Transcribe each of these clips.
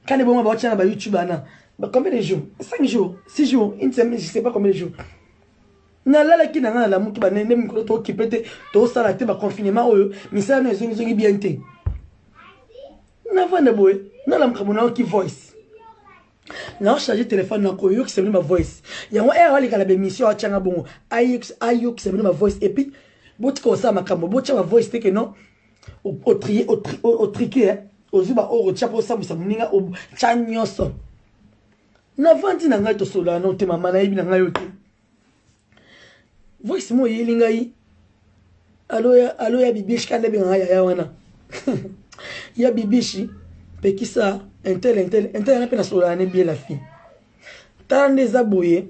Kane bongo baotia na ba YouTube ana. Combien de jours? 5 jours, 6 jours, une semaine, je sais pas combien de jours. Nalalaki na ngai, nalamuki banene mikolo tookipe te, tosala te baconfinement oyo, misala no ezongizongi bien te. Navanda boye, nalamuka bo, nayoki voice, naocharge telefone, nakoyokisa bino bavoice yango. Ere aleka na bémission, atianga bongo, ayokisa bino bavoice. Et puis botika kosala makambo, botya bavoice te ke non, otriquer, ozwi baoyo otya mpo osambwisa moninga, otya nyonso. Navandi na ngai, tosololaka no te, mama, nayebi na ngai yo te. Voice mo oyeli ngai: "Alo, ya Bibishi." Kanda ebenga ngai yaya wana, ya Bibishi, pekisa un tel, un tel, un tel. Yana mpe nasololaka ne bien. La fille, tala nde eza boye: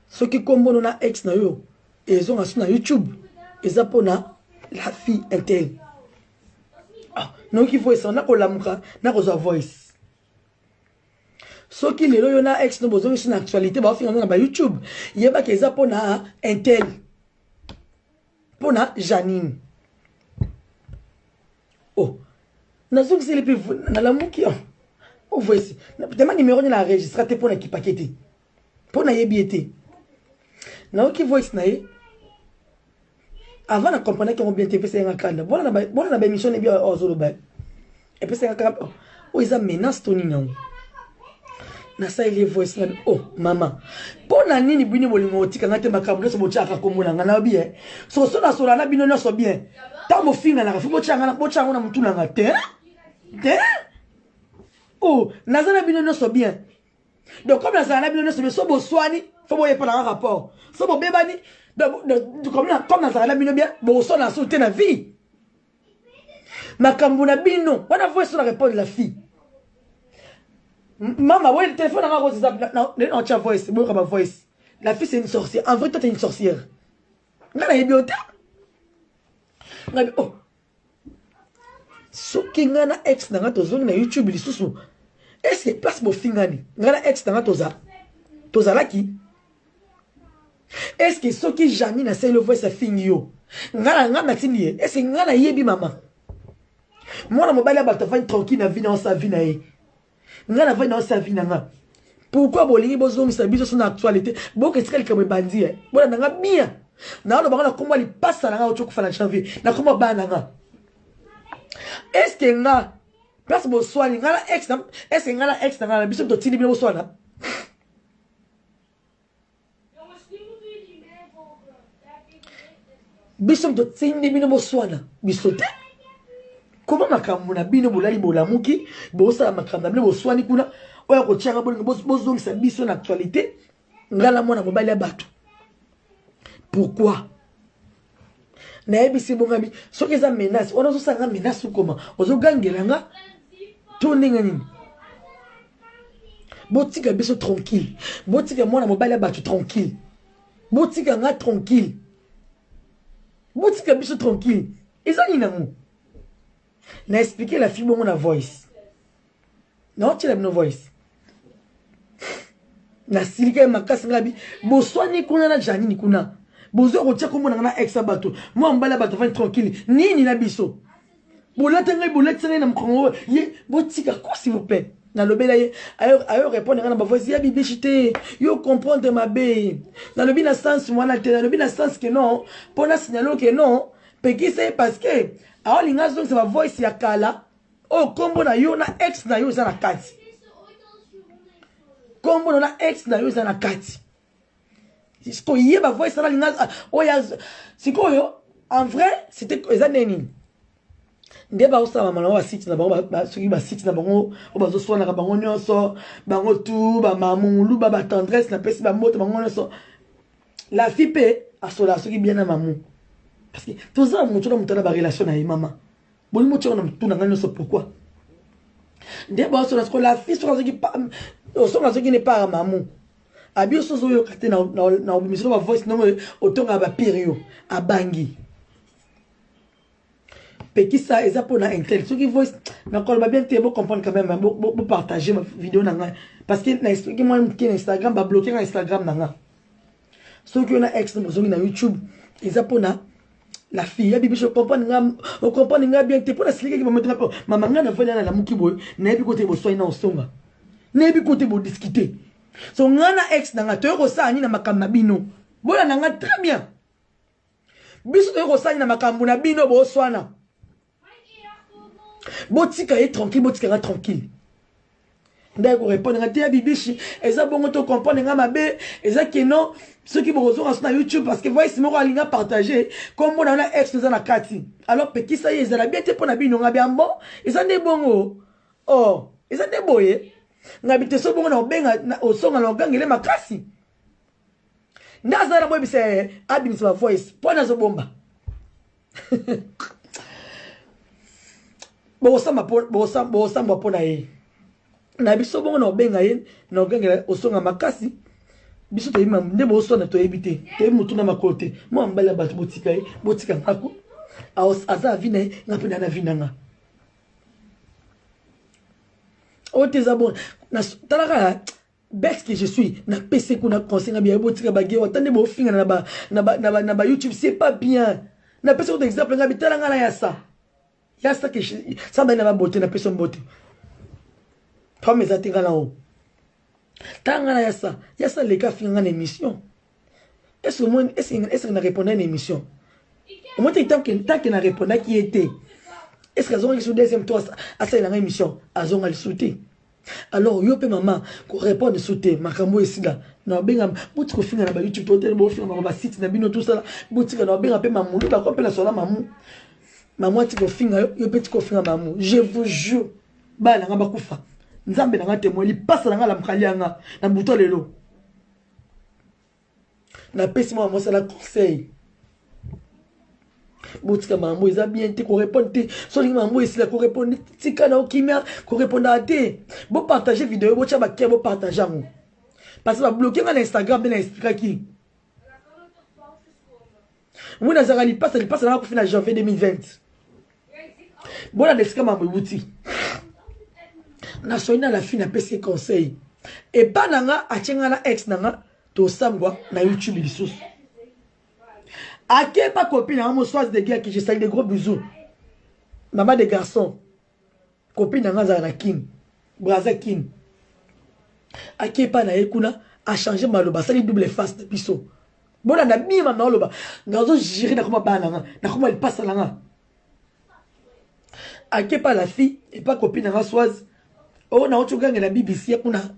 soki kombono na ex na yo ezonga so na YouTube, eza mpona la fille un tel. Ah, noki voice, nakolamuka, nakozwa voice: "Soki lelo yo na ex no bozongisi na actualité, baofinga ngo na bayoutube, yebaka eza mpona un tel, mpona Janine." Oh, nazongiseli mpe, nalamuki o voice tema, numéro nde na enregistre te mpo na kipake te, mpo nayebi ye te. Nayoki voice na ye avant, na comprendre yango bien te, epesa yanga kanda. Bona na baémission nebi oyo azoloba, epesa yanga kanda. Oyo eza menace to nini yango? Nasaleli ye voice na: "Oh mama, mpo na nini bino bolingo otika nga te? Makambo nyonso botiaka kombo na nga. Nayobi e soso, nasola na bino nyonso bien. Ntango bofinganaka, fo botya yango na motu nanga te te. Oh, naza na bino nyonso bien. Donc comme nazala na bino nyonso bien, so boswani, fo boyepanaka rapport. So bobebani, comme nazala na bino bien, bokoswana so te na vie. Makambo na bino wana." Voice na répondre la fille: "Mama, boye téléphone nanga kozeza naotya voice, boyoka ba voice. La fille, c'est une sorcière. En vrai, toi, t'es une sorcière. Nga nayebi yo te." Ngabi: "Oh, soki nga na ex na nga tozongi na YouTube lisusu, est-ce place bofingani nga na ex na nga toza tozalaki? Est-ce soki Janine asali voice, afingi yo, nga na nga natindi ye? Est-ce nga nayebi? Mama, mwana mobali ya bato afandi tranquille na vie na osa vie na ye, nga navandi na osa vie na nga. Pourquoi bolingi bozongisa biso so na actualité? Boka esika likambo ebandi ye, bolanda nga bien. Naoloba nga na kombo ya lipasa na nga oti okufa na janvier, na kombo bana na nga. Est-ce nga place boswani nga na ex, est-ce nga na ex na nga na biso totindi bino boswana?" Jongens, nu moeten jullie mij volgen. Daar heb ik Biso totindi bino boswana? Biso te. Koma makambo na bino, bolali, bolamuki, bosala makambo na bino, boswani kuna. Oyo kotianga, bolingo bozongisa biso na actualité, nga na mwana mobali ya bato, pourquoi? Nayebisi bongami: "Soki eza menace wana, ozosala nga menace, okoma ozogangela nga to ndenge nini? Botika biso tranquille, botika mwana mobali ya bato tranquille, botika nga tranquille, botika biso tranquille. Eza nini yango?" Na expliquer la fille bongo na voice, naotiela bino voice. Nasilika ye makasi. Ngai bi boswani kuna na Janini kuna, bozwa kotia kombo nanga na ex ya bato, mwa mobali ya bato afandi tranquille. Nini na biso? Bolata ngai, bolatisa ngai na mokongo ye. Botika ko, s'il vous plaît." Nalobela ye, ayo répondre ngai na bavoice: "Ya Bibishi te, yo comprendre mabe. Nalobi na sens wana te, nalobi na sens ke non, mpo na signale ke non, pekisa ye, parce que aolinga azongisa bavoice ya kala oyo nkombo na yo na ex na yo eza na kati. Nkombo na ex na yo eza na kati. Sikoyo voice wana alinga oyo sikoyo, en vrai, c'était eza nde nini nde baosala mama na bango basite na bango, soki basite na bango oyo bazoswanaka bango nyonso, bango tu bamamulu ba batendresse, napesi bambote bango nyonso. La fille mpe asolaka soki bien na mamu, parce que toza motu na motu na barelation na ye. Mama, bolingi motiaka na motu na ngai nyonso, pourquoi nde baosola sikoyo? La fille, soki azoki osonga, soki ne para mamu abi oso ozoyoka te na obimiselo bavoice ndongo otongaka bapire yo abangi, pekisa, eza mpona un tel. Soki voice nakoloba bien te, bocomprendre quand même, bopartage vidéo na ngai, parce que na expliqué mwa moke na Instagram, babloquer nga Instagram na nga. Soki yo na ex bozongi na YouTube, eza mpona La fille ya bibiso comprendre nga, o comprendre nga bien te pona silikaki mama te mama nga na vandi na lamuki boye nayebi kote boswani na osonga nayebi kote bo discuter so nga na ex na nga toye kosala nini na makambo na bino bolanda nga très bien biso toye kosala nini na makambo na bino boswana botika ye tranquille botika nga tranquille nde korepondre nga te ya bibishi eza bongo to comprendre nga mabe eza ke non soki bokozonga so na youtube parce que voice moko alinga partage kombo na yo na ex eza na kati alors pekisa ye ezala bien te mpo na bino nga biambo eza nde bongo oh eza nde boye nga bite so bongo na obenga osonga na ogangele makasi nde aza na boyebisa ye abimisa ba voice mpo nazobomba bokosambwa mpo na ye na biso bongo na obenga ye na ogangela osonga makasi biso toyebi nde boswana toyebi te toyebi motu na makolo te mwa mobali ya bato botika ye botika ngako aza avi na ye nga mpe na na vi na nga oyo te eza bon talaka bête que je suis na pese kuna conseil nga biya botika ba guerre ata nde bofingana na ba na ba na ba na ba YouTube c'est pas bien na pese kutu exemple nga bitala nga na ya sa ya sa que sa ba na ba beauté na pese mbote femme eza te nga na o tala nga na ya sa ya sa leka finga nga na émission est-ce que moi est-ce que est-ce que na répondre na émission omoi te tant que tant que na répondaki ye te est-ce que azongaki sur deuxième tour asalela nga émission azonga lisusu te alors yo mpe mama korépondre su te makambo esila na obenga botika kofinga na bayoutube totele bofinga bango basite na bino tosala botika na obenga mpe mamulu bako mpe na sola mamu mamu atika kofinga yo yo mpe tika kofinga mamu je vous jure bana na nga bakufa nzambe na nga temoin lipasa na nga lamuka lianga na buto lelo napesi mwana mwasi na conseil botika makambo eza bien te korepondre te so olingi makambo esila korepondre tika na okimia korepondaka te bopartage video botya bakere bopartage yango parce babloke nga na instagram nde na explikaki moi nazalaka lipasa lipasa nanga kufi na janvier 2020 bolanda esika mambo ewuti nasoli na la fille napesi conseil epa na nga atie nga na ex na nga tosambwa na youtube lisusu akepa copine na nga mosoise de guerre que je salue de gros bisous mama de garçon Copine na nga azala na kin braza kin ake epai na ye kuna achange maloba asali double face na biso bolanda bien mama oloba nazo jure nakoma bana na nga nakoma lipasa na nga ake epai la fille epai copine na nga swaz oyo oh, nauti ogangela bbc kuna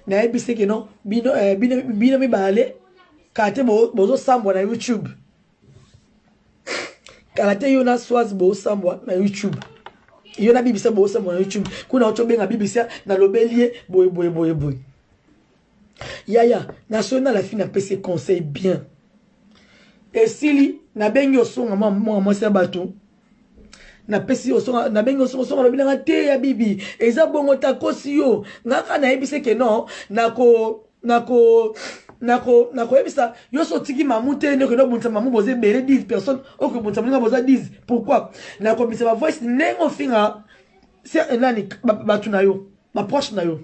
nayebisi ke non bino, eh, bino, bino mibale kala te bozosambwa na youtube kala te yo na swaz bosambwa na youtube yo na bibisa bosambwa na youtube kuna oti obenga bibisa nalobeli ye boye boye boye boye yaya nasoli na lafi napesi conseil bien esili nabengi osonga mwa mwasi ya bato napesi osonga nabengi osonga osonga alobi nanga te ya bibi eza bongo takosi yo nga kaka nayebisi ke non nako nako nako nakoyebisa yo so otiki mamu te nde okende obundisa mamu boza ebele 10 personnes okobundisa moninga boza 10 pourquoi nakobimisa bavoice ndenge ofinga nani bato na yo baproche na yo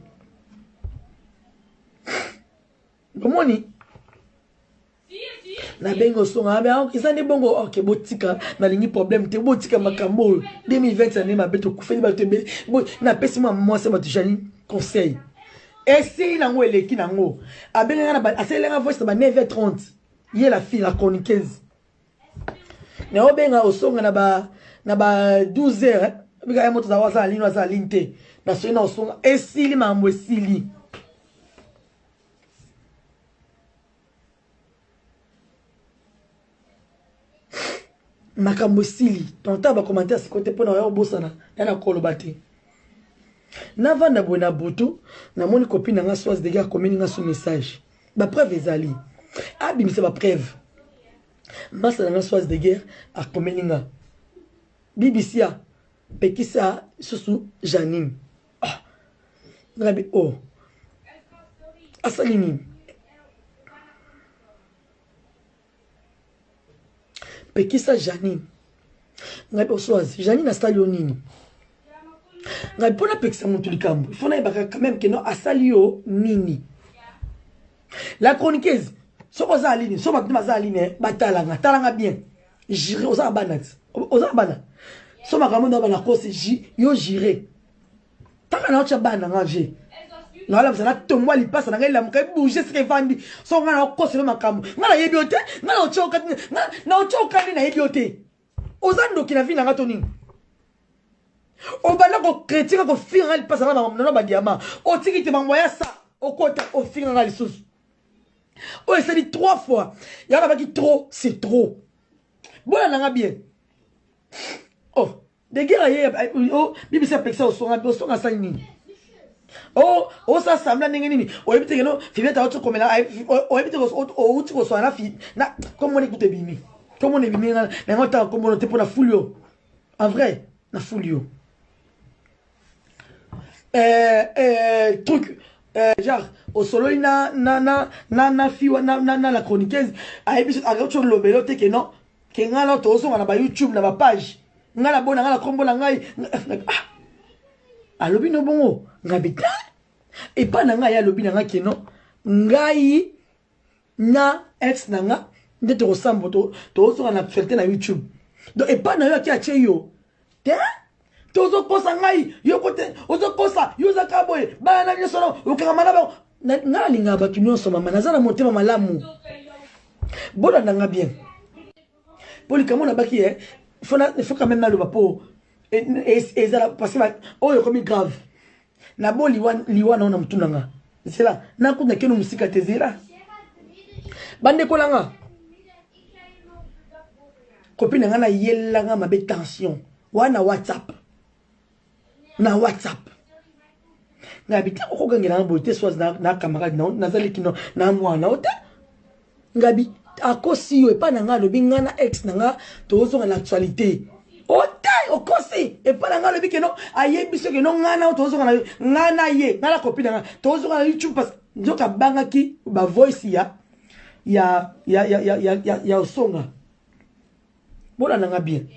omoni nabengi osonga abe ah, eza nde bongo ok botika nalingi problème te botika makambo oyo 2020 ane mabe tokufeli bato ebele napesi mwa mwasi ya bato jani conseil esili nango eleki nango abengaka asalelanga voice na ba 9h30 ye la fille la chroniqueuse naobenga osonga na ba na ba 12 heures bika ya moto aza na lino aza na lini te nasoli na osonga esili makambo esili makambo esili tonta bacommentaire sikoyo te mpo na oya obosana ya na koloba te navanda boye na butu namoni copine na nga soise dege akomeli nga so message bapreuve ezali abimisa bapreuve masa na nga soise de guerre akomeli nga bbc a pekisa susu janine ah ngabi o oh. asali nini pekisa janine ngai oswazi janine asali yo nini ngai mpo napekisa motu likambo ifo nayebaka quand même keno asali yo nini la chroniqueuse soki oza aline soki bato nde baza aline batalanga talanga bien. Jure oza na bana ti oza na bana so makambo na bana kosi yo jure taka na otya bana nga je naolabisa natombwa lipasa na ngai elamuka ebouge esika evandi so ngai naokosela makambo ngai nayebi yo te ngai naotya okandi nayebi yo te oza ndoki na vi na ngai to nini obanda kokritika kofinga ngai lipasa nga nano badiama otiki te bango ya sa okota ofinga ngai lisusu oyo esali trois fois yango nabaki trop c'est trop bolanda nga bien oh de guerre aye oh, bibisi apekisa osonga osonga asali nini oh osala sambla ndenge nini oyebi te keno fivete auti komela oyebi te outi koswana na komona ekuta ebimi komona ebimi na yango otanga kombono te mpo na fuli yo en vrai na fuli yo euh, euh, truc euh, genre osololi na na na na na fi na na na la chroniqueuse ayebi so akoti olobela te ke non ke ngai na tozonga na ba youtube na ba page ngai na bona ngai na kombo na ngai ah alobi no bongo ngai bita epa na ngai alobi na ngai ke non ngai na ex na nga nde tokosambo tozonga na actualité na youtube donc epai na yo ake atie yo te tozokosa ngai yo kote ozokosa yo oza kaka boye bana na nyonso na okangama na bango ngai nalingaka bato nyonso mama naza na motema malamu bolanda nga bien mpo likambo nabaki ye faut quand même naloba mpo ezala parce que oyo ekomi grave na bo liwa liwa na na mutu na nga zela nakuta keno mosika te zela bandeko na nga kopi na nga nayela nga mabe tension wana whatsapp na whatsapp ngabi te okogangela nga boye te soit na camarade na nazaliki na mwana o te Ngabi akosi yo epai na ngai alobi ngai na ex na ngai tozonga na actualité ote okosi epai na ngai alobi keno ayebi soki keno ngai na tozonga na ngai na ye ngai na copine na ngai tozonga na youtube parce nzoka abangaki ba voice ya ya ya ya ya ya ya, ya osonga bolanda nga bien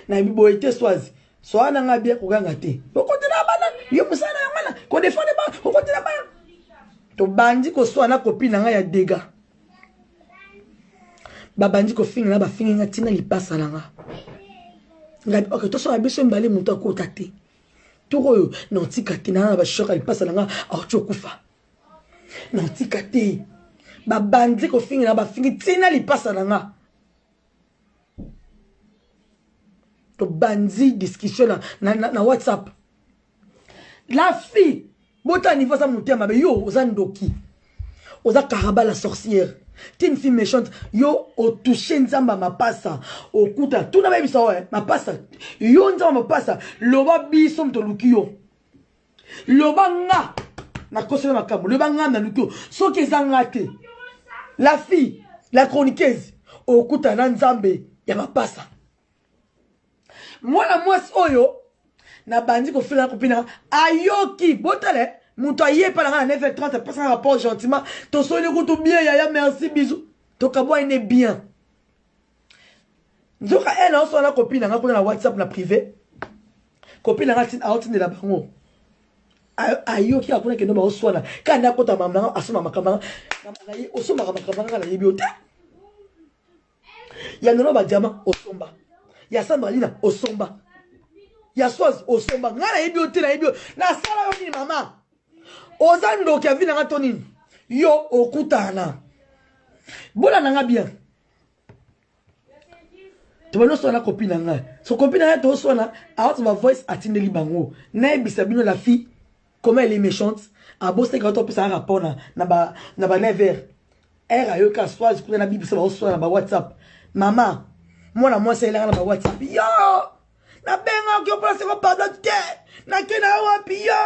nayebi boye te swazi soa na nga bien koganga te okotela bana yo mosala na yango wana kodefendre bana okotela bana tobandi koswa na kopi na ngai ya dega babandi kofinga na bafingi nga ntina lipasa na nga ngai ok tosala biso mibale moto akota te tour oyo naotika te naa na bashoka lipasa na nga aoti okufa naotika te babandi kofinga na bafingi ntina lipasa na nga tobandi discussion na, na, na, na whatsapp la fille bota niveau aza motema mabe yo oza ndoki oza karaba la sorcière t'es une fille méchante yo otouche nzambe ya mapasa okuta tuna bayebisa oyo eh, mapasa yo nzambe ya mapasa loba biso moto oluki yo loba nga nakosela makambo loba nga naluki yo soki eza nga te la fille la chroniqueuse okutana na nzambe ya mapasa mwana mwasi oyo nabandi kofela kopina ayoki botala eh, moto aye epa na nga na 9h30 apesaka rapport gentiment tosoli kutu bien yaya merci bisou tokabwani ne bien nzoka ene aosala na copine na nga kuna na whatsapp na privé copine na nga aotindela bango ayoki kaka kuna kende baoswana kaka nde akota mama nanga asomba makambo na ye osombaka makambo nanga nayebi yo te ya nono badiama osomba ya sandra lina osomba ya swaz osomba ngai nayebi yo te nayebi yo nasala yo nini mama oza ndoki ya vi nanga to nini yo okutana bolanda nga bien tobandi oswana copine na ngai so copine na ngai toswana awati ba voice atindeli bango nayebisa bino la fille comment elle est méchante abosaki auto opesa rapport na, na ba, na ba 9 heures heure ayoka swaz kuna na bibisa baoswana na ba whatsapp mama mwana mwasi ayelaka na ba whatsapp yo nabengaki yo mpona seko pardon te nakenda wapi yo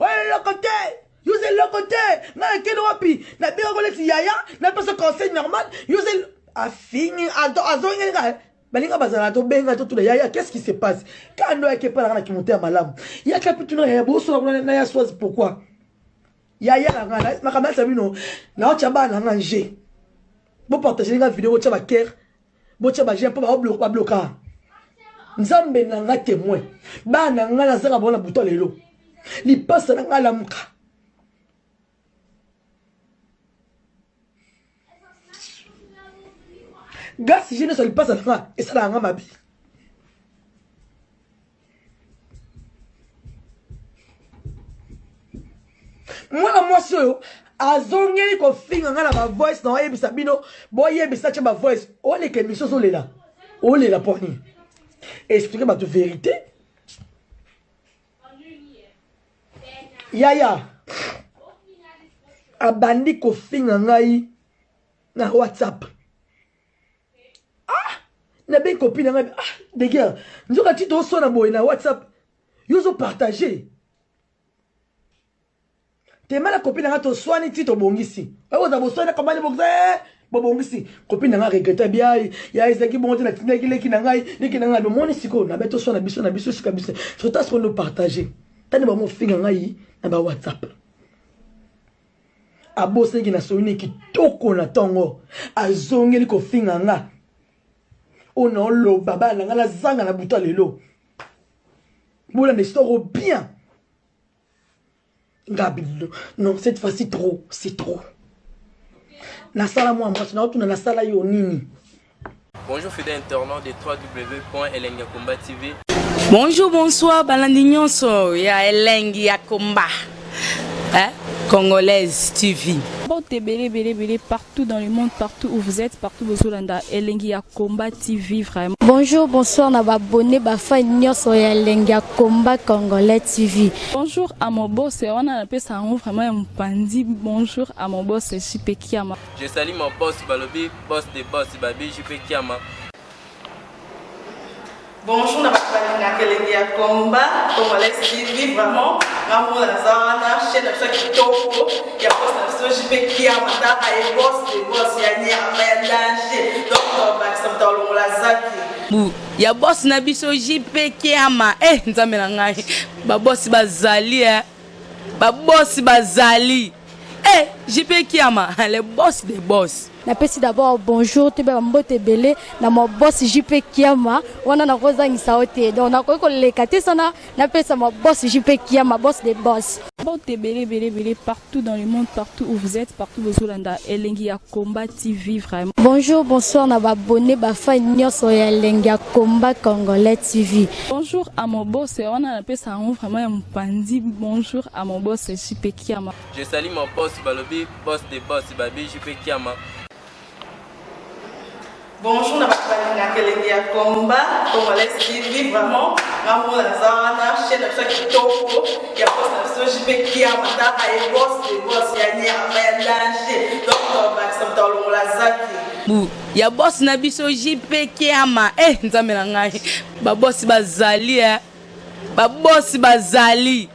oyo eloko te yo oza eloko te ngai nakende wapi nabengaki oleti yaya napesa conseil normal yo oza afingi azongeli ngai balinga bazala tobenga totuna yaya qu'est ce qui se passe kando yaki epai nanga na kimotema malamu yaka mpe tuna yaya bosola kuna na ya swaz pourquoi yaya na ngai makambo yasa bino naotya bana na nga nge bopartage nga video botya bakere botya baje mpo babloka nzambe na nga témoin bana na nga nazanga bango na buta lelo lipasa na nga alamuka Gasi je nyonso lipasa na nga esalaka nga mabe. Mwana mwasi oyo azongeli kofinga nga na ba voice na oyebisa bino boyebisa tya ba voice oleka emission ozolela olela mpo nini explike bato verité yaya abandi kofinga ngai na whatsapp ah nabengi copine na ngai ah deguerre nzoka ti toswana boye na whatsapp yo ozopartage tema na copine na ngai toswani ti tobongisi okoza boswani kobani bokisa eh, bobongisi copine na ngai regrete biai ya ezalaki bongo te natindaki leki na ngai leki na ngai bomoni sikoyo nabe toswana biso na biso sika biso sota sikoyo no partage tani bamofinga ngai na ba whatsapp abosanaki na soyini kitoko na ntongo azongeli kofinga nga oyo naoloba bana na nga nazanga na butu ya lelo bolanda histoire bien ngabi non cette fois-ci trop c'est trop nasala mwa mwasi naotuna nasala yo nini. Bonjour fidèle internaute de www.elengiyakomba TV. Bonjour, bonsoir, balandi nyonso ya elengi ya komba. Hein? Congolaise TV. Mbote ebele ebele ebele partout dans le monde, partout où vous êtes, partout bozolanda elengi ya combat TV vraiment. Bonjour, bonsoir na ba abonné ba fan nyonso ya elengi ya combat congolais TV. Bonjour à mon boss, wana napesa yango vraiment ya mopanzi. Bonjour à mon boss JP Kiama. Je salue mon boss balobi boss de boss babi JP Kiama. Bonjour na bato balingaka elengi ya combat congolais TV vraiment nga moko naza wana chaîne na biso ya kitoko ya boss na biso JP Kiama tala ye boss de boss ya nyama ya danger donc tobakisa moto alongola zaki Bu ya boss na biso JP Kiama eh nzambe na ngai ba boss bazali eh ba boss bazali eh JP Kiama le boss de boss. Napesi d'abord bonjour toyeba ba mbote ebele na mon boss JP Kiama wana nakozangisa yo te donc nakoki koleka te sana napesa mon boss JP Kiama boss de boss. Mbote ebele ebele ebele partout dans le monde partout où vous êtes partout bozolanda elengi ya combat TV vraiment. Bonjour bonsoir na ba abonné ba fan nyonso ya elengi ya combat congolais TV. Bonjour à mon boss wana napesa yango vraiment ya mopanzi bonjour à mon boss JP Kiama. Je salue mon boss balobi boss de boss babi JP Kiama. Bonjour na bato balingaka elengi ya combat congolais TV vraiment nga moko naza wana chaîne na biso ya kitoko ya boss na biso JP Kiama tala ye boss de boss ya nyama ya danger donc tobakisa moto alongola zaki Bu ya boss na biso JP Kiama eh nzambe na ngai ba boss bazali eh ba boss bazali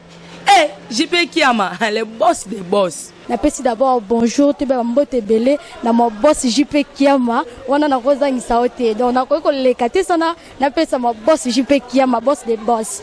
eh JP Kiama le boss de boss. Napesi d'abord bonjour toyeba ba mbote ebele na mon boss JP Kiama wana nakozangisa yo te donc nakoki koleka te sana napesa mon boss JP Kiama boss de boss.